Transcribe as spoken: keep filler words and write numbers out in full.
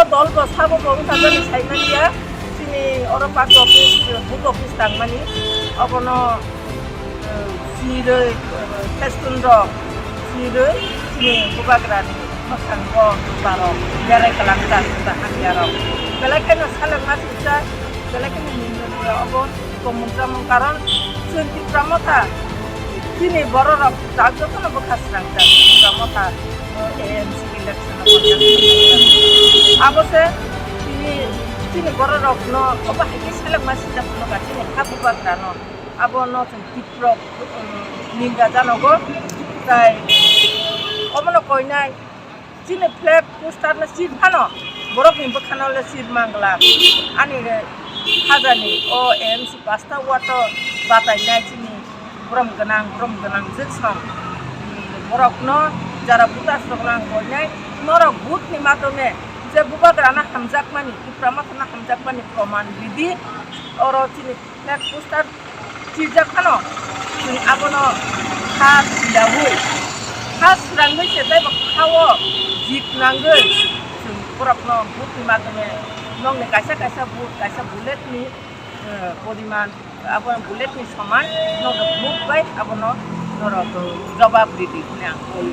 Tol bo sabo bo wngkha jani saimanya, chini oro party office, booth office tangmani, obono, eh, sirwi, eh, festun rok sirwi chini bubagrani mwkhango barok berai kwlangkha, hamyarok. Belai kheno salengma sijak, belai kheno nini obo komung chamung, karon chwng Tipra Motha chini bororok jak jotono bwkha srangjak Tipra Motha, eh, A M C election o context. Abo se chini, chini bororokno obo hai khe selengma sijak phano ka chini ha bubagrano. Abono chwng Tiprok, um, ninga janogo. Tai obono koinai chini flag poster no sir phano borokni bwkhano le sir mangla. Ani hajani o A M C pasta wato batainai chini borom gwnang, borom gwnang jwk song. Borokno jara buta srokno ang koinai, norok vote ni madhyome je bubagrano hamjakmani, Tipra Mothano hamjakmani proman ridi. Oro chini flag poster sijak phano, chini abono ha yaui, ha srangwi se tei bo hao jit nangwi chwng borokno vote ni madhyome nokni kaisa kaisa vote, kaisa bullet ni, eh, poriman, abo bullet ni soman, nogo vote bai abono norok jobab ridi hwnwi ang kol.